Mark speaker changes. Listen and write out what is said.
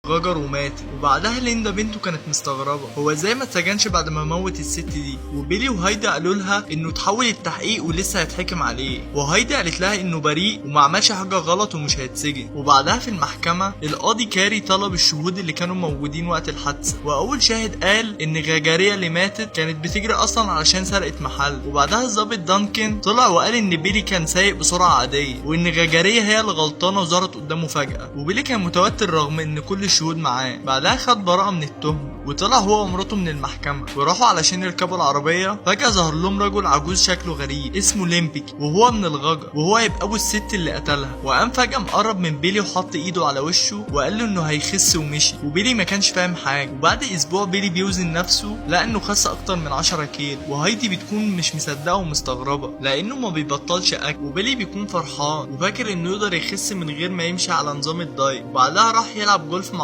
Speaker 1: غجر وماتت. وبعدها ليندا بنته كانت مستغربه هو ازاي ما اتسجنش بعد ما موت الست دي. وبيلي وهايدي قالوا لها انه تحول التحقيق ولسه هيتحكم عليه، وهايدي قالت لها انه بريء وما عملش حاجة غلط ومش هيتسجن. وبعدها في المحكمة القاضي كاري طلب الشهود اللي كانوا موجودين وقت الحادثة، واول شاهد قال ان غجريه اللي ماتت كانت بتجري اصلا علشان سرقت محل. وبعدها الضابط دانكن طلع وقال ان بيلي كان سايق بسرعة عادية وان غجريه هي اللي غلطانة وظهرت قدامه فجاة، وبيلي كان متوتر رغم ان كل الشهود معاه. بعدها خد براءه من التهمة وطلع هو ومراته من المحكمة وراحوا علشان يركبوا العربية. فجاة ظهر لهم رجل عجوز شكله غريب اسمه ليمبيك وهو من الغجر وهو يبقى ابو الست اللي قتلها، وقام فجاة مقرب من بيلي وحط ايده على وشه وقال له انه هيخس ومشي. وبيلي ما كانش فاهم حاجة. وبعد اسبوع بيلي بيوزن نفسه لقى انه خس اكتر من 10 كيلو، وهايدي بتكون مش مصدقه ومستغربه لانه ما بيبطلش اكل. وبيلي بيكون فرحان وفاكر انه يقدر يخس من غير ما يمشي على نظام ال diet. وبعدها راح يلعب جولف مع